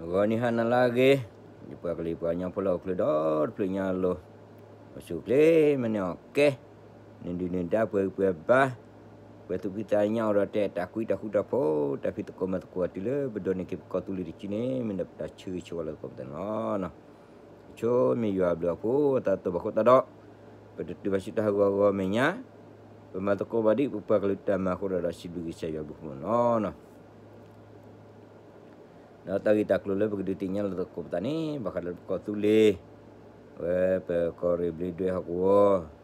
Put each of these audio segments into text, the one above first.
ဂီၤနံၤဟါနၤလၢအဂ့ၤ, ယပှၤကလုာ်ပှၤကညီဖိလၢအိၣ်ချ့ဒီတဖျၢၣ်ညါအလိၤ, အိၣ်ဆူၣ်အိၣ်ချ့မ့ၢ်န့ၢ်အီၣ်ကဲ, နဒုၣ်နဒါပှဲၤဂံၢ်ပှဲၤဘါ, ပှဲၤသူၣ်ဖှံသးညီအိၣ်ဒီးတဲတၢ်ကွံတၢ်ဃူတၢ်ဖိး တၢ်ဖံးသကိးမၤသကိးတုၤလၢပဒိးန့ၢ်က့ၤပကီၢ်သူလ့ၤတစုန့ၣ် မ့ၢ်ဒၣ်ပတၢ်ဆၢဂ့ၤဆၢဝါလၢသကိးပသးန့ၣ်လီၤ. ဆိမ့ၢ်ယွၤအဘျုးအဖှိၣ်အသးတဘၣ်ဃိသတးဒီး, ပတတုၤဘၣ်ဆူတၢ်ဟးဂီၤအဂီၢ်မဲာ်ညါ, ပမၤသကိးဘၣ်ဒ်ပပှၤကလုာ်တၢ်မၤအဃိဒီး ဒီးစံးဘျုးကစၢ်ယွၤဘျုးဖှိၣ်န့ၣ်လီၤ. ဒီးတၢ်ဂ့ၢ်တၢ်ကျိၤလၢပကဒုးသ့ၣ်ညါလၢသကိးပသးန့ၣ် ဘၣ်ဃးလၢပကီၢ်သူလ့ၤ, အဝဲပကီၢ်ရ့ၣ်ဘျ့ဒွဲၣ်ဟီၣ်ကဝီၤ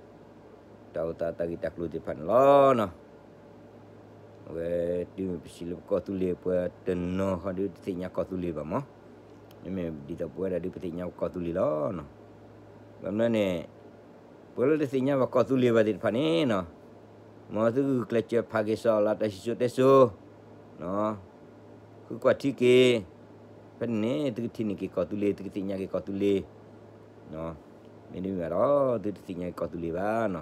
တၢ်အိၣ်သးတၢ်ဂ့ၢ်တၢ်ကျိၤသ့ၣ်တဖၣ်န့ၣ်လီၤ. အဝဲတုၤမ့ၢ်ပစံးလၢပကီၢ်သူလ့ၤ ပှၤတနီၤဃီဒုးတသ့ၣ်ညါကီၢ်သူလ့ၤဘၣ်မး, မ့မ့ၢ်ဒ်သိးပဝဲဒၣ်ဒုးပသ့ၣ်ညါပကီၢ်သူလ့ၤလီၤ. ဘၣ်မနုၤန့ၣ်, ပှၤလၢတသ့ၣ်ညါဘၣ်ကီၢ်သူလ့ၤဘၣ်သ့ၣ်တဖၣ်န့ၣ်, မ်သုဂုာ်ကျဲးစၢးဖးက့ၤစီၤအၤလးတၢ်စံၣ်စိၤတဲစိၤ, ဃုကွၢ်ထံက့ၤ, ဖဲန့ၣ်န့ၣ် သုကထံၣ်န့ၢ်က့ၤကီၢ်သူလ့ၤ သုကသ့ၣ်ညါက့ၤကီၢ်သူလ့ၤ, မ့တမ့ၢ်ဘၣ်ဒီး သုတသ့ၣ်ညါက့ၤကီၢ်သူလ့ၤဘၣ်.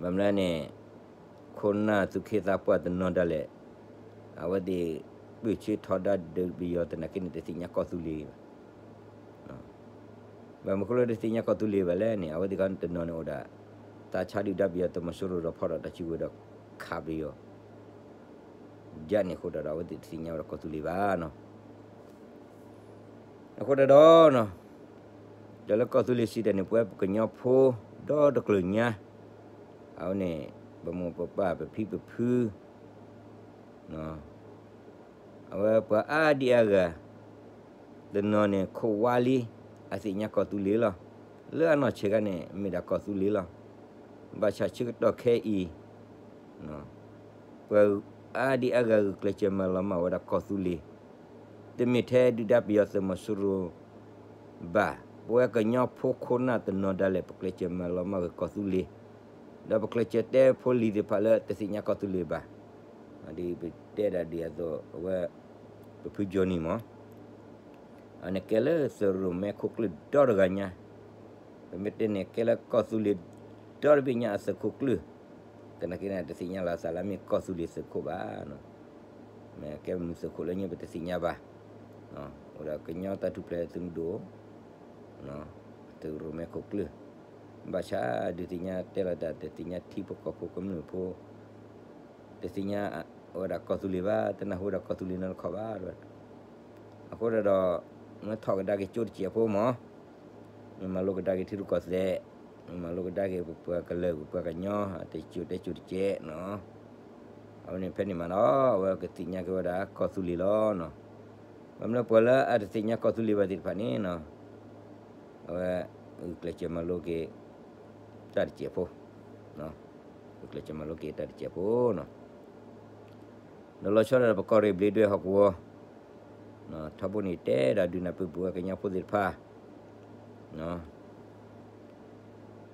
ဘၣ်မနုၤန့ၣ်, ခိၣ်နၢ်သူၣ်က့သးပှၢ်တနီၤဒၣ်လဲာ်, အဝဲသ့ၣ်ပၢၢ်ဆၢထီဒါဒုးပယီၤသနာ်က့န့ၣ် တသ့ၣ်ညါကီၢ်သူလ့ၤဘၣ်. ဘၣ်မနုၤအဃိလၢတသ့ၣ်ညါကီၢ်သူလ့ၤဘၣ်လဲၣ်န့ၣ်, အဝဲသ့ၣ်တနီၤန့ၣ်အိၣ်ဒၣ် သးဆါဒုၣ်ဒါပယီၤသုးမီၤစိရိၤဒီးဖီၣ်ဒီးတၢ်စုကဝဲၤဒီးခးပယီၤ ဒ်န့ၣ်အဃိဒီး အဝဲသ့ၣ်တသ့ၣ်ညါဝဲဒၣ်ကီၢ်သူလ့ၤဘၣ်. အဃိဒီး, တၢ်လၢကီၢ်သူလ့ၤစံးတၢ်န့ၣ် ပဝဲပကညီဖိဒီတကလုာ်ညါ, အဝဲန့ၣ် ပမိၢ်ပပၢ်ပဖံပဖု အဝဲပှၤအါဒံအါဂၤ တနီၤန့ၣ်ခိးဝါလံ အသ့ၣ်ညါကီၢ်သူလ့ၤလီၤ. လၢအနီၢ်ဆံးခါန့ၣ် မ့ၢ်ဒၣ်ကီၢ်သူလ့ၤလီၤ. ဘၣ်ဆၣ်ဆၢကတီၢ်ခဲအံၤ ပှၤအါဒံအါဂၤဂုာ်ကျဲးစၢးမၤလီၤမၢ်ဝဲဒၣ်ကီၢ်သူလ့ၤ, တမ့ၢ်ထဲဒုၣ်ဒါပယီၤသုးမီၤစိရိၤဘၣ်. ပဝဲကညီဖိခိၣ်နၢ်တနီၤဒၣ်လဲာ် ပကျဲးစၢးမၤလီၤမၢ်ဂ့ၤကီၢ်သူလ့ၤ, ဒီးပကျဲးစၢးတဲဖိလံၤသ့ၣ်တဖၣ်လၢတသ့ၣ်ညါကီၢ်သူလ့ၤဘၣ်. ဒ်ပတဲဒၣ်ဒ်အသိး အဝဲ ပဖုကၠီနံၣ်မး အန့ၣ်ကဲလၢသုးရိၣ်မဲခိၣ်ကျၢၢ်ဒီတဂၤညါ, ပမ့ၢ်တဲန့ၣ်ကဲလၢကီၢ်သူလ့ၤဒီတဘ့ၣ်ညါအသုးခိၣ်ကျၢၢ်, သနာ်က့န့ၣ် တသ့ၣ်ညါလီၤအသးလၢအမ့ၢ်ကီၢ်သူလ့ၤသုးခိၣ်ဘၣ်. ကဲမနုၤသုးခိၣ်လၢညါပတသ့ၣ်ညါဘၣ်. အိၣ်ဒီးကညီတၢ်ထူၣ်ဖျဲးသုးမုၢ်ဒိၣ် သုးရိၣ်မဲခိၣ်ကျၢၢ်, ဘၣ်ဆၣ်ဒုးသ့ၣ်ညါတဲလီၤတၢ် တသ့ၣ်ညါထံဖိကီၢ်ဖိကမျၢၢ်ဖိ, တသ့ၣ်ညါဝဲဒၣ်ကီၢ်သူလ့ၤဘၣ်, တနၢ်ဟူဝဲဒၣ်ကီၢ်သူလ့ၤနီတခီဘၣ်. အဃိဒီး မ့ၢ်ထီၣ်ကဒါက့ၤကၠိတစဲးဖိမး, မ့ၢ်မၤလိကဒါက့ၤထံရူၢ်ကီၢ်သဲး, မ့ၢ်မၤလိကဒါက့ၤပပှၤကလုာ်ပပှၤကညီ တစဲးတဲစဲးတစဲးနီၤ. အဝဲန့ၣ်ဖဲန့ၣ်မးဒီး အဝဲကသ့ၣ်ညါက့ၤဝဲဒၣ်ကီၢ်သူလ့ၤလီၤ. ဘၣ်မနုၤပှၤလၢအတသ့ၣ်ညါကီၢ်သူလ့ၤဘၣ်သ့ၣ်တဖၣ်န့ၣ်နီၤ, အဝဲ ဂုာ်ကျဲးစၢးမၤလိက့ၤ တၢ်တစဲးဖိ, ဂုာ်ကျဲးစၢးမၤလိက့ၤတၢ်တစဲးဖိနီၤ. ဒီးလီၤဆီဒၣ်ဒီးပကီၢ်ရ့ၣ်ဘျ့ဒွဲၣ်ဟီၣ်ကဝီၤ, ထီဘိန့ၣ်တဲဒၣ်ဒုးနၢ်ပၢၢ်ပဝဲကညီဖိသ့ၣ်တဖၣ်, ပကီၢ်ရ့ၣ်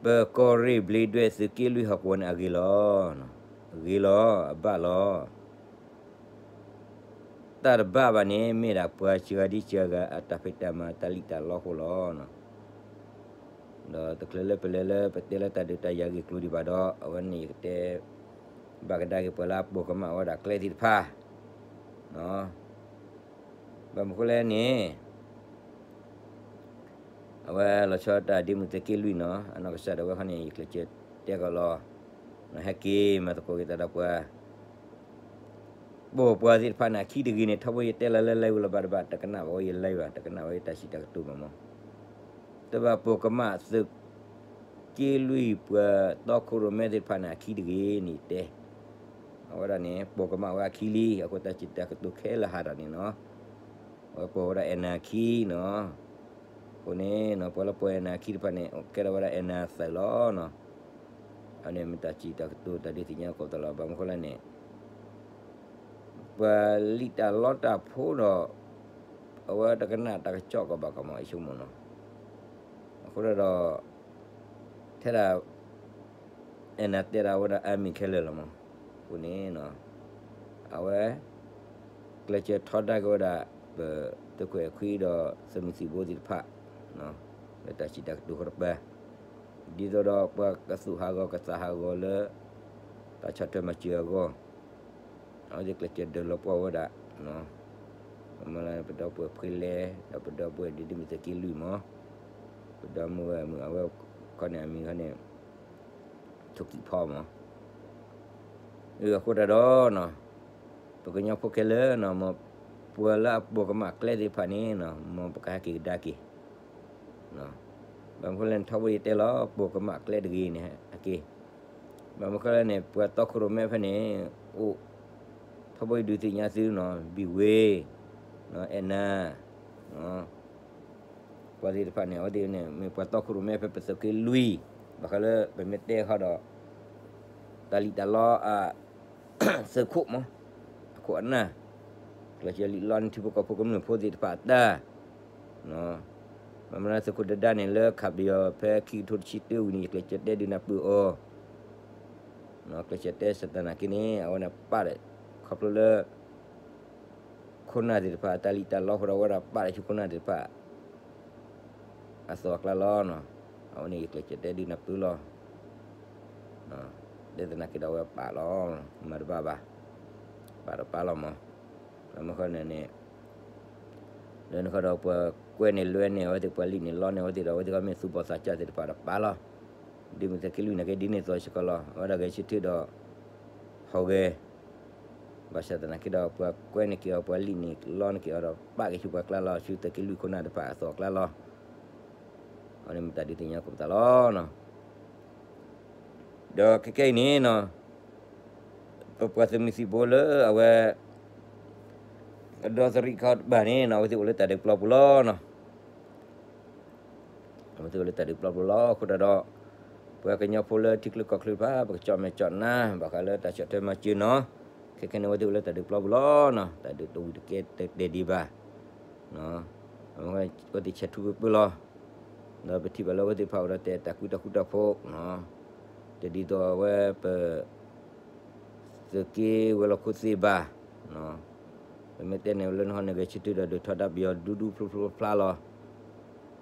ဘျ့ဒွဲၣ်သုးက့လွံၢ်ဟီၣ်ကဝီၤန့ၣ်အဂ့ၤလီၤ, အဂ့ၤလီၤ အဘၣ်လီၤ. တၢ်တဘၣ်ဘၣ်န့ၣ် မ့ၢ်ဒၣ်ပှၤစှၤဒံစှၤဂၤအတၢ်ဖံးတၢ်မၤတၢ်လံၣ်တၢ်လီအဃိလီၤ. ဒီးတချုးလၢပလဲၤလၢပတဲလၢတၢ်ဒုးတၢ်ယၤဂ့ၢ်ကျိၤဒံးဘၣ်ဒီး အဝဲန့ၣ်ယကတဲ ဘၣ်ကဒါက့ၤပှၤလၢအပိာ်ကမၣ်ဝဲဒၣ်ကျဲသ့ၣ်တဖၣ်, ဘၣ်မနုၤအဃိလဲၣ်န့ၣ် အဝဲလီၤဆီတၢ်ဒ့မုၣ်သုးက့လွံၢ်နီၤ အနီၢ်ကစၢ်ဒၣ်ဝဲခီန့ၣ် ယကျဲးစၢးတဲကီးလီၤ, ဟဲက့ၤမၤသကိးက့ၤသးဒီးပှၤ ပိာ်ပှၤသ့ၣ်တဖၣ်န့ၣ်အခံတဂ့ၤန့ၣ် ထီဘိယတဲလီၤလၢ live လၢၤဘၣ်တဘၣ် တကနၣ်ဘၣ်ဝဲယ live ဘၣ် တကနၣ်ဝဲယတၢ်စံးတၢ်ကတိၤဘၣ်မး, တဘၣ်ပိာ်ကမၣ်သုးက့လွံၢ်ပှၤတီခိၣ်ရိၣ်မဲသ့ၣ်တဖၣ်န့ၣ် အခံတဂ့ၤန့ၣ်တဲ အဝဲဒၣ်န့ၣ် ပိာ်ကမၣ်ဝဲအခံလံ အဃိတၢ်စံးတၢ်ကတိၤခဲလၢာ်ဟးထီၣ်န့ၣ်နီၤ, အဝဲပိာ်ဝဲဒၣ်အဲၣ်နၤအခံနီၤ, အဃိန့ၣ်နီၤ ပှၤလၢပိာ်အဲၣ်နၤအခံတဖၣ်န့ၣ် ကဲထီၣ်ဝဲဒၣ်အဲၣ်နၤအသုးလီၤနီၤ, အန့ၣ်မ့ၢ်တၢ်စံးတၢ်ကတိၤတၢ်ဒုးသ့ၣ်ညါကိးပသးလီၤ ဘၣ်မနုၤအဃိလဲၣ်န့ၣ် ပှၤလံၣ်တၢ်လီတၢ်ဖိဒီး အဝဲတကနၣ်တၢ်ကစီၣ်ကီးဘၣ်ကီးမး ယဆိကမိၣ်နီၤ, အဃိဒီး ထဲဒၣ် အဲၣ်နၤတဲဒၣ်ဝဲဒၣ်အါမံၤခဲလၢာ်လီၤမး, အဃိန့ၣ် အဝဲ ကျဲးစၢးထီဒါက့ၤဝဲဒၣ် ပသုးခွဲးခွံဒီးသုးမုၢ်သံၣ်ဘိသ့ၣ်တဖၣ် လၢတၢ်စံးတၢ်ကတိၤဃီတပၤ, ဒ်သိးဒီးပှၤကသူၣ်ဟးဂီၤကသးဟးဂီၤလၢ တၢ်ဆီၣ်ထွဲမၤစၢၤအဂီၢ်, အဝဲသ့ၣ်ကျဲးစၢးဒၢးလီၤပှီၢ်ဝဲဒၣ် မ့ၢ်လၢပဒီပုၢ်ဝဲၢ်ဖှ့လဲၣ် ဒီးပဒီပုၢ်ဝဲၢ်ဒုးဒုးမုၢ်သုးက့လွံၢ်မး, ပဒီမုၢ်ဝဲမုၢ်အဝဲခီန့ၣ်အမံၤခီန့ၣ် ထိၣ်ကံၣ်ဖီမး. အဃိတၢ်ဒီးနီၤ, ပကညီဖိခဲလၢာ်နီၤ မ်ပှၤလၢအပိာ်ကမၣ်ကျဲသ့ၣ်တဖၣ်န့ၣ်နီၤ မ်ပကဟဲက့ၤကဒါက့ၤ ဘၣ်မနုၤလဲၣ်န့ၣ် ထီဘိယတဲလီၤ ပိာ်ကမၣ်ကျဲတဂ့ၤန့ၣ် အက့ၢ်, ဘၣ်မနုၤလဲၣ်န့ၣ် ပှၤတီခိၣ်ရိၣ်မဲဖဲန့ၣ် အိၣ် ထီဘိယဒုးသ့ၣ်ညါသုနီၤ ဘံၣ်ဝ့ အဲၣ်နၤ ပှၤသ့ၣ်တဖၣ်န့ၣ် အဝဲသ့ၣ်န့ၣ် မ့ၢ်ပှၤတီခိၣ်ရိၣ်မဲဖဲပသုးက့လွံၢ်, ဘၣ်ဃးလၢပမ့ၢ်တဲဃီဒီး တၢ်လံၣ်တၢ်လီအ သုးခိၣ်မး အခိၣ်အနၢ်, ကျဲးစၢးလံၣ်လီန့ၢ်ထံဖိကီၢ်ဖိကမျၢၢ်ဖိသ့ၣ်တဖၣ်အတၢ်, ဘၣ်မနုၤသုးခိၣ်ဒၢဒၢန့ၣ် လၢခးပယီၤဖဲခံကထိတဆံတၢဝံၤန့ၣ် ယကျဲးစၢးတဲဒုးနၢ်ပၢၢ်အီၤ, ကျဲးစၢးတဲစၢၤသနာ်က့န့ၣ် အဝဲန့ၣ်ပာ်ဒီး ခီဖျိလၢ ခိၣ်နၢ်သ့ၣ်တဖၣ် တၢ်လံၣ်တၢ်လီဃိဒီး အဝဲဒၣ်ပာ်ဒီးဆူခိၣ်နၢ်သ့ၣ်တဖၣ် အသိးအကျါလီၤ. အဝဲန့ၣ်ယကျဲးစၢးတဲဒုးနၢ်ပၢၢ်လီၤ. တဲသနာ်က့ဒီးအဝဲပာ်လီၤ, မၤတဘၣ်ဘၣ်, ပာ်တပာ်လီၤမး, မ့ၢ်ဃီန့ၣ်န့ၣ် လၢနခီဒီးပှၤကွဲန့ၢ်လွဲန့ၢ်အဝဲသ့ၣ် ပှၤလံၣ်န့ၢ်လီန့ၢ်အဝဲသ့ၣ်ဒီး အဝဲသ့ၣ်ကမ့ၢ်သူၣ်ဘီၣ်သးစၢ်သ့ၣ်တဖၣ်ဒီးပာ်လီၤ. ဒုးမုၢ်သုးက့လွံၢ်နာ်က့ဒ်န့ၣ်အသိးစ့ၢ်ကီးလီၤ. အဝဲဒၣ်ဂဲၤဆၢထၢၣ်ဒီး ဟီၣ်ဂဲၤ ဘၣ်ဆၣ်သနာ်က့ဒီး ပှၤကွဲန့ၢ်က့ၤအီၤ ပှၤလံၣ်န့ၢ်လီန့ၢ်က့ၤအီၤဒီး ပာ်က့ၤဆူပှၤကျါလီၤ, ဆူသုးက့လွံၢ်ခိၣ်နၢ်တဖၣ်အသိးအကျါလီၤ. အဝဲန့ၣ်မ့ၢ်တၢ်ဒုးသ့ၣ်ညါကိးပသးလီၤ. ဒီးခဲကနံၣ်အံၤန့ၣ်နီၤ ပပှၤသုးမုၢ်သံၣ်ဘိလၢအဝဲ အဒီသရံၣ်ခီတဘၣ်န့ၣ်နီၤ အဝဲသ့ၣ်အိၣ်လၢတၢ်ဒုးပျီပူၤလီၤနီၤ. အဝဲသ့ၣ်အိၣ်လၢတၢ်ဒုးပျီပူၤလီၤ. အဃိတၢ်ဒီး ပှၤကညီဖိလၢထံချၢကီၢ်ချၢတဖၣ် ပကကၠီၣ်မဲာ်ကၠီၣ်နါ ဘၣ်ဃးလၢတၢ်ဆီၣ်ထွဲမၤစၢၤနီၤ. ခဲကနံၣ်အံၤ အဝဲသ့ၣ်အိၣ်လၢတၢ်ဒုးပျီပူၤလီၤနီၤ. တၢ်ဒုးတဝံၤတကဲတတဲာ်ဒံးဘၣ်. အဝဲသ့ၣ်ဆဲးထူပၢပၢလီၤ. ဒီးပထံၣ်ဘၣ်လၢအဝဲသ့ၣ်တဖၣ်အိၣ်ဒီးတဲတၢ်ကွံတၢ်ဃူတၢ်ဖိး တဒ်သိးအဝဲပ သုးက့ဝဲၤလီၢ်ခိၣ်သ့ၣ်ဘၣ်. ပမ့ၢ်တဲန့ၣ်လၢနဟီန့ၣ် ဂဲၤဆၢထၢၣ်ဒီးဒုးထီဒါပယီၤဒူဒူဖျိဖျိဖျါလီၤ.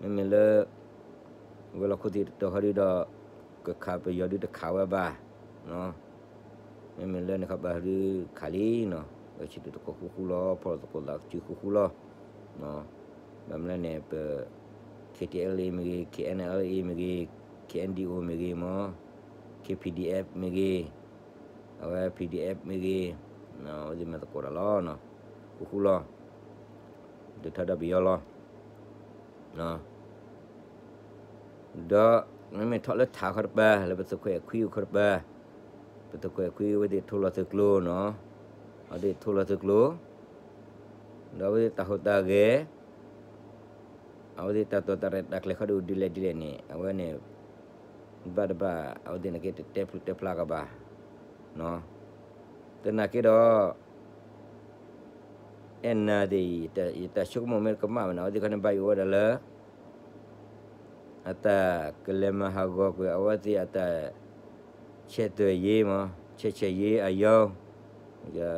မ့မ့ၢ်လၢ ဝဲၤလီၢ်ခိၣ်သ့ၣ်တတီၤခီဒုဒီး ကခးပယီၤဒုတခးဝဲဘၣ်. မ့မ့ၢ်လၢနခးဘၣ်ဒုခးလံနီၤ, ဂဲၤဆၢထၢၣ်သကိးဃူဃူလီၤ, ဖီၣ်သကိးသးစုဃူဃူလီၤ. ဘၣ်မနုၤလဲၣ်န့ၣ် ပ KTLA မ့ၢ်ဂ့ၤ, KNLA မ့ၢ်ဂ့ၤ, KNDO မ့ၢ်ဂ့ၤမး, KPDF မ့ၢ်ဂ့ၤ, အဝဲ PDF မ့ၢ်ဂ့ၤ, အဝဲသ့ၣ်မၤသကိးတၢ်လီၤ. ဃူဃူလီၤ. ဒုးထီဒါပယီၤလီၤ. ဒီးမ့မ့ၢ်ထီၣ်လၢထးခီတပၤ လၢပသုးခွဲးခွံအိၣ်ခီတပၤ, ပသုးခွဲးခွံအဝဲသ့ၣ်ထိလီၤသုးကျိၤနီၤ, အဝဲသ့ၣ်ထိလီၤသုးကျိၤ, ဒီးအဝဲသ့ၣ်တၢ်ဟူးတၢ်ဂဲၤ အဝဲသ့ၣ်တၢ်တိာ်တၢ်ရဲၣ်တၢ်ကျဲၤခီဒုဒ်လဲၣ်ဒ်လဲၣ်န့ၣ် အဝဲန့ၣ် ဘၣ်တဘၣ် အဝဲသ့ၣ်န့ၣ်က့ၤတတဲဖျုးတဲဖျါကဘၣ်. သနာ်က့ဒီး အဲၣ်နၤသ့ၣ် ယတၢ်ဆိကမိၣ်မ့ၢ်တကမၣ်ဘၣ်န့ၣ် အဝဲသ့ၣ်ခီန့ၣ်ဘၣ်ယိၣ်ဝဲဒၣ်လၢ အတၢ်ကလဲၤမၤဟးဂီၤကွံာ် အဝဲသ့ၣ်အတၢ် ဆဲးသွဲၣ်ယ့မး ဆဲးဆဲးယ့အယီၤ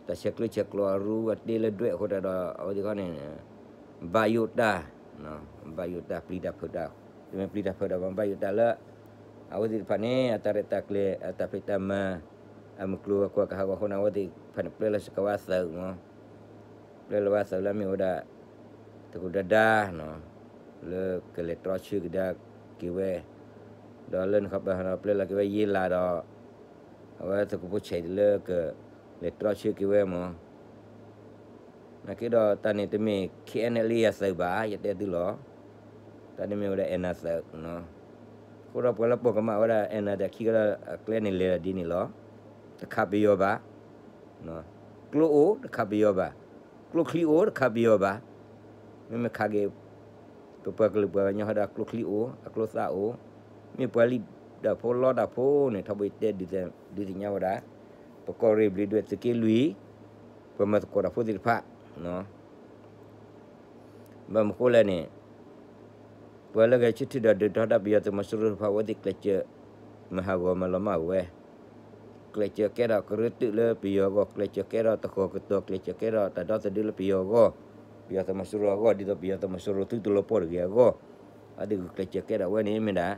တၢ်ဆဲးကျၢဆဲးကျိးအရူအတ့လၢဒွဲၣ်အဃိတၢ်ဒီး အဝဲသ့ၣ်ခီန့ၣ် ဘၣ်ယိၣ်တၢ် ဘၣ်ယိၣ်တၢ်ပျံၤတၢ်ဖုးတၢ် တမ့ၢ်ပျံၤတၢ်ဖုးတၢ်ဘၣ် ဘၣ်ယိၣ်တၢ်လၢ အဝဲသ့ၣ်တဖၣ်န့ၣ် အတၢ်ရဲၣ်တၢ်ကျဲၤ အတၢ်ဖံးတၢ်မၤ အမုၢ်ကျိၤအကွၢ်ကဟးဂီၤအဃိန့ၣ် အဝဲသ့ၣ်တဖၣ်န့ၣ် ပျဲလီၤစ့ၢ်ကီးဝဲအသုးမး ပျဲလီၤဝဲအသုးလၢအမ့ၢ်ဝဲဒၣ် သုးခိၣ်ဒၢဒၢ လၢကလဲၤတြီဆၢကဒါက့ၤဝဲ ဒီးလၢနခီပၤဒီးပျဲလီၤက့ၤဝဲယ့လးဒီး အဝဲသုးခိၣ်ဖိဆဲးလၢက လဲၤတြီဆၢက့ၤဝဲမး နာ်က့ဒီးတၢ်န့ၣ်တမ့ၢ် KNLA အသုးဘၣ် ယတဲသုလီၤ. တၢ်န့ၣ်မ့ၢ်ဝဲဒၣ်အဲၣ်နၤသုး အဃိဒီးပှၤလၢပိာ်ကမၣ်ဝဲဒၣ်အဲၣ်နၤတၢ်ခံဂၤဒီး အကျဲန့ၣ်လဲၤဒ်န့ၣ်လီၤ. တခးပယီၤဘၣ် ကျိအိၣ်တခးပယီၤဘၣ် ကျိချံအိၣ်တခးပယီၤဘၣ် မ့မ့ၢ်ခးက့ၤ ပပှၤကလုာ်ပှၤကညီဟီဒီးအကျိချံအိၣ် အကျိသၣ်အိၣ် မ့ၢ်ပှၤလံၣ်တၢ်ဖိလီတၢ်ဖိန့ၣ် ထီဘိတဲဒုးသ့ၣ်ညါဝဲဒၣ် ပကီၢ်ရ့ၣ်ဘျံးဒွဲၣ်သုးက့လွံၢ် ပှၤမၤသကိးတၢ်ဖိသ့ၣ်တဖၣ် ဘၣ်မနုၤဃိလဲၣ်န့ၣ် ပှၤလၢဂဲၤဆၢထၢၣ်ဒီးဒုးထီဒါပယီၤသုးမီၤစိရိၤတဖၣ် အဝဲသ့ၣ်ကျဲးစၢး မၤဟးဂီၤမၤလီၤမၢ်ဝဲ ကျဲးစၢးကဲထီၣ်ကရၢတုာ်လၢပယီၤအဂီၢ် ကျဲးစၢးကဲထီၣ်တဃီၤကတီၤ ကျဲးစၢးကဲထီၣ်တၢ်ဒီသဒၢလၢပယီၤအဂီၢ် ပယီၤသုးမီၤစိရိၤအဂီၢ် ဒ်သိးပယီၤသုးမီၤစိရိၤသုတလီၤပှီၢ်တဂ့ၤအဂီၢ် အဝဲသ့ၣ်ဂုာ်ကျဲးစၢးကဲထီၣ်ဝဲန့ၣ်မ့ၢ်ဒၣ်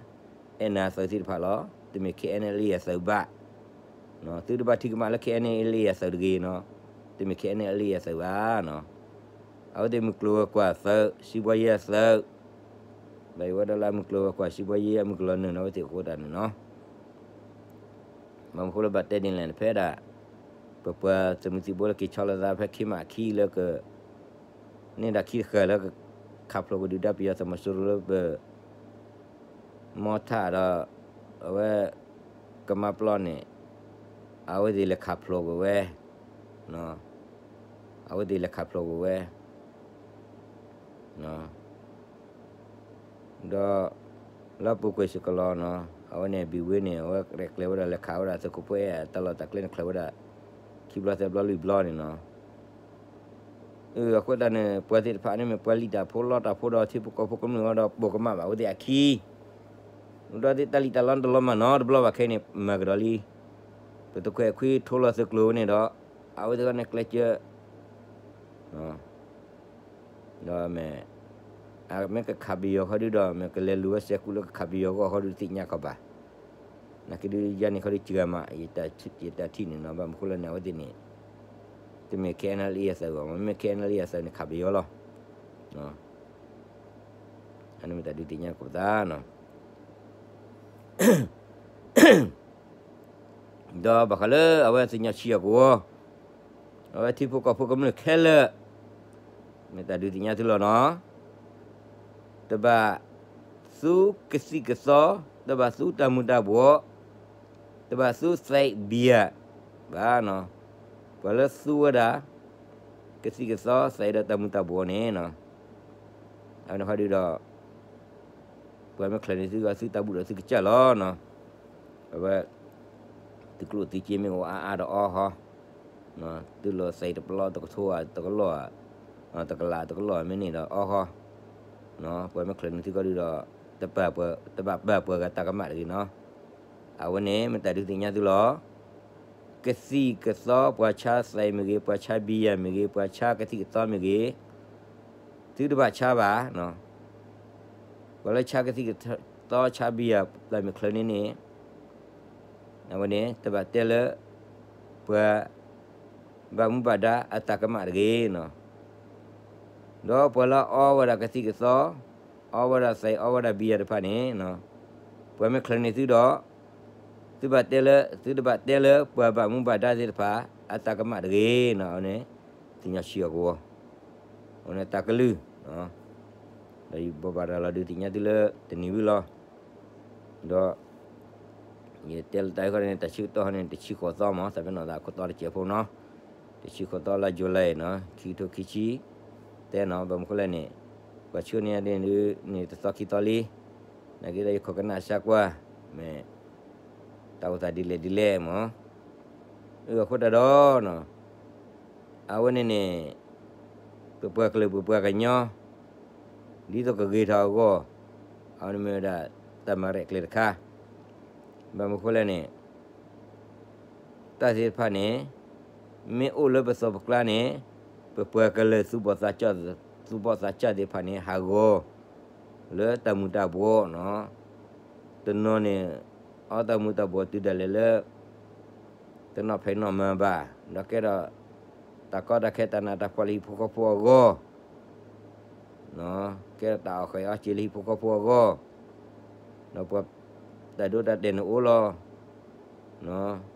အဲၣ်နၤသုးသ့ၣ်တဖၣ်လီၤ. တမ့ၢ် KNLA အသုးဘၣ် သုတဘၣ်ထံၣ်ကမၣ်လၢ KNLA အသုးတဂ့ၤနီၤ တမ့ၢ် KNLA အသုးဘၣ်နီၤ အဝဲသ့ၣ်မုၢ်ကျိၤဝဲၤကွာ်သုး စံးဘှီယ့အသုး, ဘၣ်ယိၣ်ဝဲဒၣ်လၢအမုၢ်ကျိၤဝဲၤကွာ် စံးဘှီယ့အမုၢ်ကလီၤနုာ်န့ၣ် အဝဲသ့ၣ်အဃိသတးန့ၣ်နီၤ. ဘၣ်မနုၤဃိလၢဘၣ်တဲဒ်လဲၣ်န့ၣ် ဖဲဒၣ် ပပှၤသုးမုၢ်သံၣ်ဘိလၢက့ၤဆီလီၤသးဖဲခံမးခံလၢက န့ၢ်ဒၣ်ခံတဃၢၤလၢကခးဖျိးကဒုၣ်ဒါပယီၤသုးမီၤစိရိၤလၢပ မီထၣ်ဒီး အဝဲ ကမါပျီန့ၣ် အဝဲသ့ၣ်လဲၤခးဖျိးကွံာ်ဝဲ, အဝဲသ့ၣ်လဲၤခးဖျိးကွံာ်ဝဲ ဒီး လၢပူၤကွံာ်စကလီၤနီၤ အဝဲန့ၣ် ဘံၣ်ဝ့န့ၣ် အဝဲရဲၣ်ကျဲၤဝဲဒၣ်လဲၤခးဝဲဒၣ်သုးခိၣ်ဖိအဲၣ် တၢ်လီၢ်တၢ်ကျဲန့ၣ် ချၢးဝဲဒၣ် ခံဘျီသၢဘျီလွံၢ်ဘျီန့ၣ်နီၤ. အဃိသတးန့ၣ် ပှၤသ့ၣ်တဖၣ်န့ၣ်မ့ၢ်ပှၤလံၣ်တၢ်ဖိလီတၢ်ဖိဒီးထံဖိကီၢ်ဖိကမျၢၢ်အီၤဒီးပိာ်ကမၣ်ဘၣ်အဝဲသ့ၣ်အခံ ဒီးသ့ၣ်တၢ်လံၣ်တၢ်လီတလီၤမၢ်နီတဘျီဘၣ်ခဲအံၤန့ၣ် မၤကဒီးလံ. ပသုးခွဲးခွံထိလီၤသုးကျိၤဝဲန့ၣ်ဒီး အဝဲသ့ၣ်န့ၣ်ကျဲးစၢး ဒီးမ့ၢ် အမ့ၢ်ကခးပယီၤခီဒုဒီး မ့ၢ်ကလဲၤလူၤဝဲစဲးကူလၢကခးပယီၤဂီၢ်ခီဒုသ့ၣ်ညါခီဘၣ်. နာ်က့ဒုးယၤန့ၣ်ခီဒုစှၤမး ယတၢ်ထံၣ်န့ၣ်နီၤ ဘၣ်မနုၤဃိလဲၣ်န့ၣ် အဝဲသ့ၣ်န့ၣ် တမ့ၢ် KNLA အသုးဘၣ် မ့မ့ၢ် KNLA အသုးန့ၣ်ခးပယီၤလီၤ. အန့ၣ်မ့ၢ်တၢ်ဒုးသ့ၣ်ညါကိးပသးနီၤ. ဒီးဘၣ်ဃးလၢအဝဲသ့ၣ်ညါဆံးအကဝီၤ အဝဲထံဖိကီၢ်ဖိကမျၢၢ်ခဲလၢာ် မ့ၢ်တၢ်ဒုးသ့ၣ်ညါသုလီၤနီၤ. တဘၣ်သူကသံၣ်ကသီ, တဘၣ်သူတၢ်မူၤတၢ်ဘှီး, တဘၣ်သူသဲးဘံယၤဘၣ်နီၤ. ပှၤလၢသူဝဲဒၣ် ကသံၣ်ကသီသဲးဒီးတၢ်မူၤတၢ်ဘှီးန့ၣ်နီၤ အဝဲန့ၣ်ခီဒုဒီး ပှၤမ့ၢ်ချုးန့ၢ်သုဂီၢ် သုတၢ်ဘူၣ်ဒီးသုကစၢ်လီၤနီၤ. အဝဲ သုကျိၣ်သုစ့မ့ၢ်အိၣ်အါအါဒီးအီဃီ, သုလီၤသဲးတပလီတကထိဧါ တကလီၢ်ဧါ, တကလးတကလီၢ်မ့ၢ်န့ၣ်ဒီးအီဃီ, ပှၤမ့ၢ်ချုးန့ၢ်သုဂီၢ်ဒုဒီး တဘၣ်ပာ်ပှၤဂၤတၢ်ကမၣ်တဂ့ၤနီၤ. အဝဲန့ၣ်မ့ၢ်တၢ်ဒုးသ့ၣ်ညါသုလီၤ. ကသံၣ်ကသီပှၤဆါသဲးမ့ၢ်ဂ့ၤ, ပှၤဆါဘံယၤမ့ၢ်ဂ့ၤ, ပှၤဆါကသံၣ်ကသီမ့ၢ်ဂ့ၤ, သုတဘၣ်ဆါဘၣ်. ပှၤလၢဆါကသံၣ်ကသီဆါဘံယၤ တၢ်မ့ၢ်ချုးန့ၢ်န့ၣ် အဝဲန့ၣ် တဘၣ်တဲလၢ ပှၤ ဘၣ်မူဘၣ်ဒါအတၢ်ကမၣ်တဂ့ၤနီၤ. ဒီးပှၤလၢအီဝဲဒၣ်ကသံၣ်ကသီ, အီဝဲဒၣ်သဲး အီဝဲဒၣ်ဘံယၤတဖၣ်န့ၣ်, ပှၤမ့ၢ်ချုးန့ၢ်သုဒီး သုဘၣ်တဲလၢ သုတဘၣ်တဲလၢ ပှၤဘၣ်မူဘၣ်ဒါသ့ၣ်တဖၣ် အတၢ်ကမၣ်တဂ့ၤနီၤ. အဝဲန့ၣ် သ့ၣ်ညါဆံးအကဝီၤ, အဝဲန့ၣ်တၢ်ကလုၢ် ဒီးယဘိးဘၣ်ရၤလီၤဒုးသ့ၣ်ညါသုလၢတနံၤဝံၤလီၤ. ဒီး ယတဲလၢတၢ်အံၤဃီန့ၣ် တၢ်ဆၢကတီၢ်ဃီန့ၣ် တဆံဃိးသီမး သးပ့ၤနီၣ်သးခိၣ်တီတစဲးဖိနီၤ, တဆံဃိးသီလါ July နီၤ ခံကထိခံဆံ တဲနီၤ. ဘၣ်မနုၤဃိလဲၣ်န့ၣ် ပှၤဆှၢန့ၢ်ယၤဒ်န့ၣ် တသီခံသီလံ, နာ်က့ဒီးယခိၣ်ကနၣ်စၢကွၢ် မ့ၢ် တၢ်အိၣ်သးဒ်လဲၣ်ဒ်လဲၣ်မး, အဃိတၢ်ဒီး အဝဲန့ၣ်န့ၣ် ပပှၤကလုာ်ပပှၤကညီ ဒ်သိးကဂ့ၤထီၣ်အဂီၢ်, အဝဲန့ၣ်မ့ၢ်ဝဲဒၣ် တၢ်မၤရဲၣ်ကျဲၤတခါ, ဘၣ်မနုၤဃိလဲၣ်န့ၣ် တၢ်သ့ၣ်တဖၣ်န့ၣ် မ့ၢ်အိၣ်လၢပသီပကျါန့ၣ် ပပှၤကလုာ်သူၣ်ဘီၣ်သးစၢ်သ့ၣ်တဖၣ်န့ၣ် ဟးဂီၤ လၢတၢ်မူၤတၢ်ဘှီးနီၤ, တနီၤန့ၣ် အီတၢ်မူၤတၢ်ဘှီးတုၤဒၣ်လဲာ်လၢ တနီၣ်ဖံးနီၣ်မၤဘၣ်, ဒီးကဲဒီး တၢ်ကီတၢ်ခဲတၢ်နးတၢ်ဖှီၣ်လၢဟံၣ်ဖိဃီဖိအဂီၢ်, ကဲဒီးတၢ်အီၣ်ဃဲးအီၣ်စ့လၢဟံၣ်ဖိဃီဖိအဂီၢ်, ဒီးပှၤတၢ်ဒိတၢ်တဲာ်န့ၣ်အိၣ်လီၤ,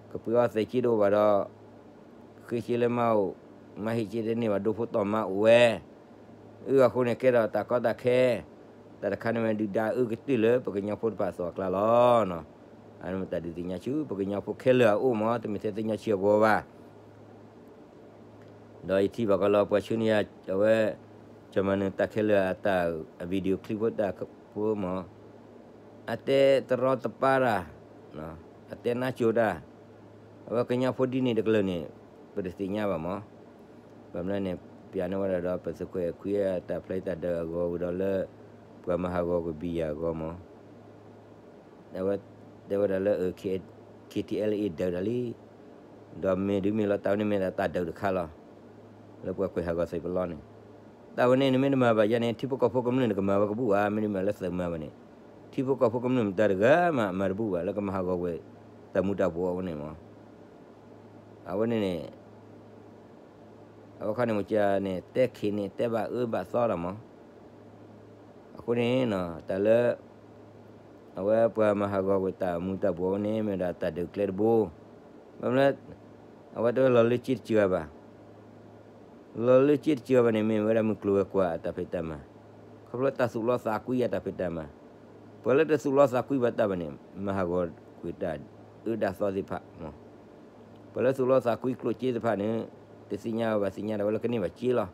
ကပှ့ၤအီၣ်သဲးစ့တအိၣ်ဘၣ်ဒီး ဃ့စ့လၢမါအိၣ်, မါဟ့ၣ်စ့တန့ၢ်ဘၣ် ဒိဖိတီၢ်မါအိၣ်ဝဲ, အဃိန့ၣ်ကဲဒီးတၢ်ကီတၢ်ခဲ တၢ်တခါန့ၣ်မ့ၢ်ဒုၣ်ဒါအုၣ်ကတၢၢ်လၢပကညီဖိတဖၣ်အသိးအကျါလီၤ. အန့ၣ်မ့ၢ်တၢ်ဒုးသ့ၣ်ညါဆူပကညီဖိခဲလၢာ်အအိၣ်မး တမ့ၢ်ထဲသ့ၣ်ညါဆံးအဂီၢ်ဘၣ်. ဒီးယထံၣ်ဘၣ်ကီးလီၤ ပှၤဆှၢန့ၢ်ယၤ အဝဲ ကၠီၤမၤနၢၤတၢ်ခဲလၢာ်အတၢ် video clip ဖိတၢ်ဖိမး အတဲတရီတပါတၢ်, အတဲနါစိၤတၢ်, အဝဲကညီဖိဒ်န့ၣ်တကလုာ်န့ၣ် ပတသ့ၣ်ညါဘၣ်မး. ဘၣ်မနုၤန့ၣ် ပျဲန့ၢ်ဝဲဒၣ်ဒီးပသုးခွဲးခွံအတၢ်ဖျဲးတၢ်ဒုးအဂီၢ်ဝံၤဒီးလၢ ပှၤမၤဟးဂီၤကွံာ်ဘံယၤအဂီၢ်မး အဝဲတဲဝဲဒၣ်လၢ K-, KTLA ဒုးတၢ်လံ, ဒီးမ့ၢ်ဒုးမ့ၢ်လီၤတၢ်ဝဲန့ၣ်မ့ၢ်ဒၣ်တၢ်ဒုးတခါလီၤ, လၢပှၤကွဲးဟးဂီၤသုးပလီၢ်န့ၣ်, တၢ်ဝဲန့ၣ်နမ့ၢ်တမၤဘၣ်ယၤန့ၣ် ထံဖိကီၢ်ဖိကမျၢၢ်န့ၣ်ကမၤဝဲကဘူၣ်ဘၣ်, မ့ၢ်ဒုးမ့ၢ်လၢသုးမၤဘၣ်န့ၣ်, ထံဖိကီၢ်ဖိကမျၢၢ်မတၤတဂၤမးမၤတဘူၣ်ဘၣ် လၢကမၤဟးဂီၤကွံာ် တၢ်မူၤတၢ်ဘှီးအဝဲန့ၣ်မး, အဝဲန့ၣ်န့ၣ် ပ အဝဲခီန့ၣ် မ့ၢ်ကန့ၣ် တဲခံးန့ၣ် တဲဘၣ်အၢဘၣ်သီဒီးမး. အဃိန့ၣ် တၢ်လၢ အဝဲပှၤမၤဟးဂီၤကွံာ်တၢ်မူၤတၢ်ဘှီးဝဲန့ၣ် မ့ၢ်ဝဲဒၣ်တၢ်ဒုးကျဲတဘိ, ဘၣ်မနုၤလၢ အဝဲတဝဲလီၤလၢစ့တစှၤဘၣ် လီၤလၢစ့တစှၤဘၣ်န့ၣ် မ့ၢ်ဝဲဒၣ်မုၢ်ကျိၤဝဲၤကွာ်အတၢ်ဖံးတၢ်မၤ, ခီဖျိတၢ်သူၣ်လီသးကွံအတၢ်ဖံးတၢ်မၤ, ပှၤလၢတသူၣ်လီသးကွံဘၣ်တၢ်ဘၣ်န့ၣ် မၤဟးဂီၤကွံာ်တၢ်အၢတၢ်သီသ့ၣ်တဖၣ်မး. ပှၤလၢသူၣ်လီသးကွံကျိၣ်စ့သ့ၣ်တဖၣ်န့ၣ် တသ့ၣ်ညါဘၣ်သ့ၣ်ညါဒၣ်ဝဲလၢကန့ၢ်ဘၣ်စ့လီၤ.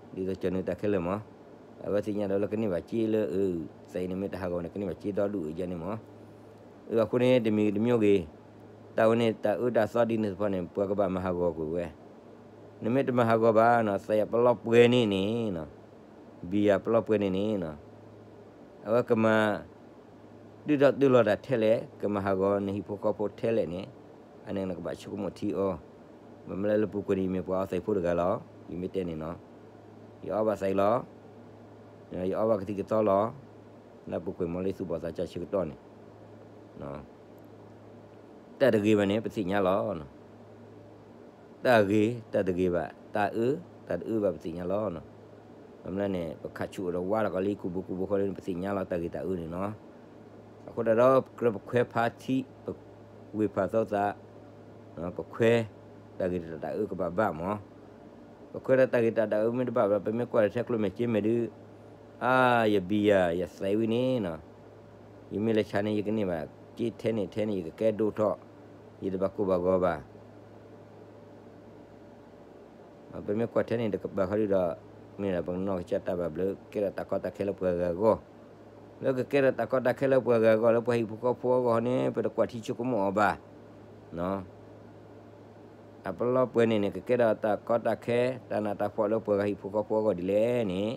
ဒ်သိးကၠီၤနုၤတၢ်ခဲလၢာ်မး, အဝဲသ့ၣ်ညါဒၣ်ဝဲလၢကန့ၢ်ဘၣ်စ့လၢ အသးအံၤန့ၣ်မ့ၢ်တၢ်ဟးဂီၤန့ၣ် ကန့ၢ်ဘၣ်စ့ဒီဒူၣ်အယဲန့ၣ်မး. အဃိန့ၣ် တမံၤတမံၤဂ့ၤ, တၢ်ဝဲန့ၣ် တၢ်အၢတၢ်သီဒ်န့ၣ်သ့ၣ်တဖၣ်န့ၣ် ပှၤကဘၣ်မၤဟးဂီၤကွံာ်ဝဲ, နမ့ၢ်တမၤဟးဂီၤဘၣ်နီၤ သးယၤပလီပှဲၤန့ၣ်န့ၣ်, ဘံယၤပလီပှဲၤန့ၣ်န့ၣ် အဝဲကမၤ ဒုၣ်ထီၣ်တုၤလီၤတၢ်ထဲလဲၣ်, ကမၤဟးဂီၤနဟံၣ်ဖိဃီဖိထဲလဲၣ်န့ၣ်, အန့ၣ်နကဘၣ်ဆိကမိၣ်ထံအီၤ. ဘၣ်မနုၤလၢလၢပူၤကွံာ်န့ၣ် ယမ့ၢ်ပှၤအီသံးဖိတဂၤလီၤ, ယမ့ၢ်တဲန့ၣ်နီၤ, ယအီဘၣ်သံးလီၤ, ယအီဘၣ်ကသံၣ်ကသီလီၤ, လၢပူၤကွံာ်မ့ၢ်လၢသူၣ်ဘီၣ်သးစၢ်ဆၢကတီၢ်န့ၣ် တၢ်တဂ့ၤဘၣ်န့ၣ် ပသ့ၣ်ညါလီၤ. တၢ်ဂ့ၤ တၢ်တဂ့ၤဘၣ်, တၢ်အၢ တၢ်တအၢဘၣ် ပသ့ၣ်ညါလီၤ. ဘၣ်မနုၤလဲၣ်န့ၣ် ပခးဆူၣ်အိၣ်ဒီးဝါတဂၤလၢကူးဘိကူးဘိဃီလၢ ပသ့ၣ်ညါလီၤတၢ်ဂ့ၤတၢ်အၢန့ၣ်နီၤ. အဃိတၢ်ဒီး ကြၢးပခွဲးဖးထံ, ပဝ့ၢ်ဖးသီသး, ပခွဲး တၢ်ဂ့ၤတၢ်အၢကဘၣ်ဘၣ်မး. ပခွဲးဒီးတၢ်ဂ့ၤတၢ်အၢမ့ၢ်တဘၣ်ဘၣ် ပမ့ၢ်ကွၢ်ဒီးထဲကျိၣ်မဲာ်စ့မဲာ်ဒုး, အါ ယဘံယၤ ယသံးဝံၤန့ၣ်နီၤ, ယမ့ၢ်လဲၤဆါန့ၣ် ယကန့ၢ်ဘၣ်စ့ထဲန့ၣ်ထဲန့ၣ် ယကကဲဒိၣ်ထီၣ်, ယတဘၣ်ကိၢ်ဘၣ်ဂီၤဘၣ်. ပမ့ၢ်ကွၢ်ထဲန့ၣ်တကပၤဃီဒုဒီး, မ့ၢ်ဒၣ်ပကနီၢ်ကစၢ်တၢ်ဘၣ်ဘျုး ကဲထီၣ်တၢ်ကီတၢ်ခဲလၢပှၤဂၤအဂီၢ်, လၢကကဲထီၣ်တၢ်ကီတၢ်ခဲလၢပှၤဂၤအဂီၢ် လၢပှၤဟံၣ်ဖိဃီဖိအဂီၢ်န့ၣ် ပတကွၢ်ထံဆိကမိၣ်အီၤဘၣ်. အပလီပှဲၤန့ၣ်န့ၣ် ကကဲထီၣ်တၢ်ကီတၢ်ခဲ တၢ်နးတၢ်ဖှီၣ်လၢပှၤဂၤဟံၣ်ဖိဃီဖိအဂီၢ်ဒ်လဲၣ်န့ၣ်,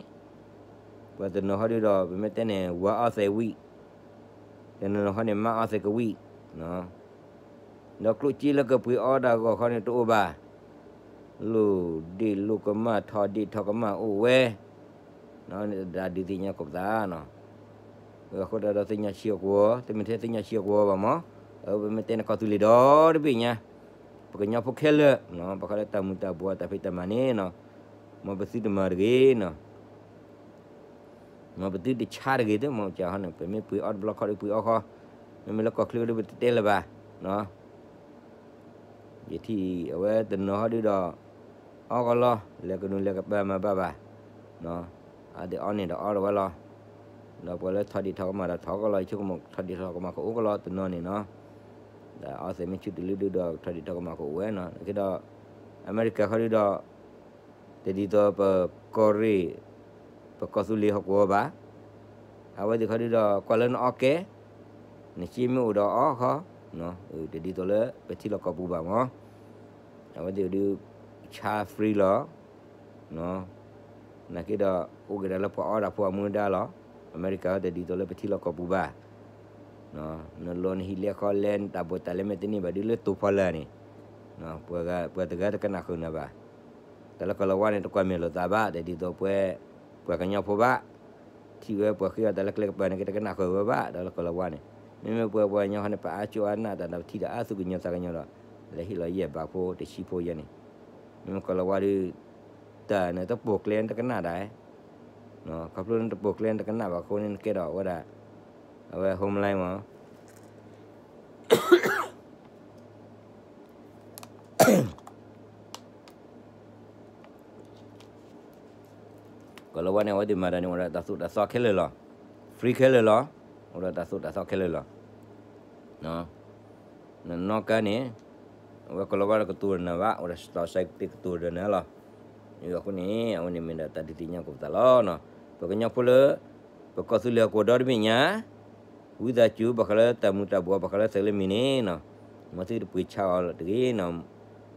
ပှၤတနီၤဃီဒုဒီး ပမ့ၢ်တဲန့ၣ် ဝၤအီသံးဝံၤ, တနီၤနီၤဃီန့ၣ် မါအီသံးကဝံၤ, ဒီးကျိၣ်စ့လၢကပှ့ၤအီတၢ်ဂီၢ်ခီန့ၣ်တအိၣ်ဘၣ်, လိၣ်ဒ့ၣ်လိၣ်ကမၣ် ထီၣ်ဒ့ၣ်ထီၣ်ကမၣ်အိၣ်ဝဲ, ဒ်တၢ်ဒုးသ့ၣ်ညါကိးပသးနီၤ. အဃိတၢ်ဒီးသ့ၣ်ညါဆံးအီၤကဝီၤ, တမ့ၢ်ထဲသ့ၣ်ညါဆံးအီၤကဝီၤဘၣ်မး, အဝဲပမ့ၢ်တဲန့ၣ်ကီၢ်သူလ့ၤဒီတဘ့ၣ်ညါ, ပကညီဖိခဲလၢာ်, ဘၣ်ဃးလၢတၢ်မုာ်တၢ်ဘှီးတၢ်ဖံးတၢ်မၤန့ၣ်နီၤ, မ်ပသုတမၤတဂ့ၤနီၤ မ်ပသုတဆါတဂ့ၤ သုမ့ၢ်ကဟီန့ၣ် ပမ့ၢ်ပှ့ၤအီတဘျီခီဒီးပှ့ၤအီခီ, မ့မ့ၢ်လၢကီၢ်ချၢဒီးပတတဲလၢၤဘၣ်, ယထံၣ်အဝဲတနီၤဟီဒုဒီး အီကလီ, လဲၤကနူၤလဲၤကပၤမၤဘၣ်ဘၣ်, အသ့ၣ်အီန့ၣ်ဒီးအီတဝဲလီၤ, ဒီးပှၤလၢထီၣ်ဒ့ၣ်ထီၣ်ကမၣ်ဒီးထီၣ်ကလီ, ယဆိကမိၣ်ထီၣ်ဒ့ၣ်ထီၣ်ကမၣ်ကအိၣ်ကလီတနီၤန့ၣ်နီၤ, ဒီးအီသံးမ့ၢ်ဆူၣ်တလၢဒုဒီးထီၣ်ဒ့ၣ်ထီၣ်ကမၣ်ကအိၣ်ဝဲနီၤ, က့ဒီး အမဲရကၤခီဒုဒီး တဒ်သိးပကီၢ်ရ့ၣ်, ပကီၢ်သူလ့ၤဟီၣ်ကဝီၤဘၣ်, အဝဲသ့ၣ်ခီဒုဒီး ကွၢ်လၢနအီကဲ, နစ့မ့ၢ်အိၣ်ဒီးအီခီ, တဒ်သိးလၢပထံလီၢ်ကီၢ်ပူၤဘၣ်မး, အဝဲသ့ၣ်ဒုး ဆါ free လီၤ, နာ်က့ဒီး အိၣ်က့ၤဒၣ်လၢပှၤအီတၢ်ဖိအမူဒါလီၤ, အမဲရကၤတဒ်သိးလၢပထံလီၢ်ကီၢ်ပူၤဘၣ်, နလီၤနဟံၣ်လဲဃီလဲ နတၢ်ဘိးတၢ်လဲမ့ၢ်တန့ၢ်ဘၣ်ဒုးလၢတိာ်ဖီလာ်န့ၣ်, ပှၤတဂၤတကနၣ်ဃုာ်နၤဘၣ်, တၢ်လၢကီၢ်လီၤဝါန့ၣ် တကွၢ်မဲာ်လိာ်သးဘၣ်, တဒ်သိးပှၤ, ပှၤကညီဖိဘၣ်, ထံၣ်ဝဲပှၤဃ့အီၤတၢ်လၢကျဲကပၤန့ၣ် ကတကနၣ်ဃုာ်ဝဲဘၣ်, တၢ်လၢကီၢ်လီၤဝါန့ၣ်, မ့မ့ၢ်ပှၤပှၤကညီဃီန့ၣ် ပအါကၠိအါနးတၢ်ဒီးပထံၣ်တၢ်အါသူၣ်ကညီၤသးကညီၤဒီး, လဲၤဟ့ၣ်လီၤယဲၢ်ဘးဖိတဆံဖိယဲန့ၣ်, မ့မ့ၢ်ကီၢ်လီၤဝါဒုး, တၢ်နတပိာ်ကျဲနတကနၣ်ဒၣ်, ခီဖျိနတပိာ်ကျဲနတကနၣ်ဘၣ်အဃိန့ၣ် နကဲဒီးဝဲဒၣ်, အဝဲ homeland မး ကီၢ်လီၤဝါန့ၣ် အဝဲသ့ၣ်မၤတၢ်န့ၣ် အိၣ်ဒီးတၢ်သိၣ်တၢ်သီခဲလၢာ်လီၤ, free ခဲလၢာ်လီၤ, အိၣ်ဒီးတၢ်သိၣ်တၢ်သီခဲလၢာ်လီၤ, နနီၢ်ကါန့ၣ်, အဝဲကီၢ်လီၤဝါဒီးကတိၤဒီးနၤဘၣ်, အိၣ်ဒီး စတီၣ်စဲး သ့ၣ်ကတိၤဒီးနၤလီၤ, အဃိန့ၣ် အဝဲန့ၣ်မ့ၢ်ဒၣ်တၢ်ဒုးသ့ၣ်ညါကိးပသးလီၤ, ပကညီဖိလၢ ပကီၢ်သူလ့ၤဟီၣ်ကဝီၤဒီတဘ့ၣ်ညါ ဝံသးစူၤ ဘၣ်ဃးလၢတၢ်မူၤတၢ်ဘှီး ဘၣ်ဃးလၢသုးလၢမံၤန့ၣ်, မ်သုတပှ့ၤဆါအီၤတဂ့ၤ,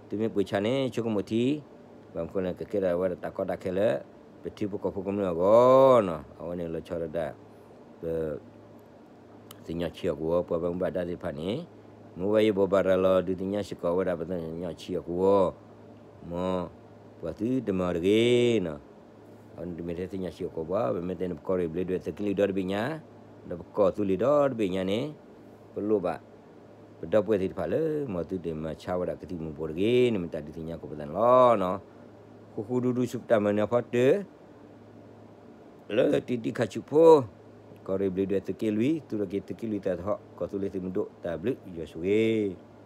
သုမ့ၢ်ပှ့ၤဆါန့ၣ် ဆိကမိၣ်ထံ, ဘၣ်မနုၤအဃိန့ၣ် ကကဲထီၣ်ဝဲဒၣ်တၢ်ကီတၢ်ခဲလၢာ်, ပထံဖိကီၢ်ဖိကမျၢၢ်အဂီၢ်, အဝဲန့ၣ်လီၤဆီဒၣ်တၢ်, ပ သ့ၣ်ညါဆံးအီၤကဝီၤ ပှၤဘၣ်မူဘၣ်ဒါသ့ၣ်တဖၣ်န့ၣ်, မ့ၢ်ဝဲယဘိးဘၣ်ရၤလီၤ ဒုးသ့ၣ်ညါစ့ၢ်ကီးဝဲဒၣ် ပသ့ၣ်ညါဆံးအီၤကဝီၤ, မ်ပှၤသုတမၤတဂ့ၤ, အဝဲန့ၣ်တမ့ၢ်ထဲသ့ၣ်ညါဆံးအီၤကဝီၤဘၣ်, ပမ့ၢ်တဲန့ၣ် ပကီၢ်ရ့ၣ်ဘျ့ဒွဲၣ် သုးက့လွံၢ်ဒီတဘ့ၣ်ညါ, ဒီးပကီၢ်သူလ့ၤဒီတဘ့ၣ်ညါန့ၣ်, ပလိၣ်ဘၣ် ပဒီပုၢ်ဝဲၢ်သ့ၣ်တဖၣ်လၢ မ်သုတမၤဆါဝဲဒၣ်ကသံၣ်မူၤဘှီးတဂ့ၤန့ၣ် မ့ၢ်တၢ်ဒုးသ့ၣ်ညါကိးပသးန့ၣ်လီၤ. ဃူဃူဒူဒူဆူပတၢ်မၤနၢၤအဖီတၢၢ် လၢတံၤတံၤခးဆူၣ်ဖိ, ကီၢ်ရ့ၣ်ဘျုးဒွဲၣ်သုးက့လွံၢ် သူၣ်ထီၣ်က့ၤသုးက့လွံၢ်သးသဟီၣ် ကီၢ်သူလ့ၤသုးမုၢ်ဒိၣ်တၢ်ဘျုးယွၤဆိၣ်ဂ့ၤ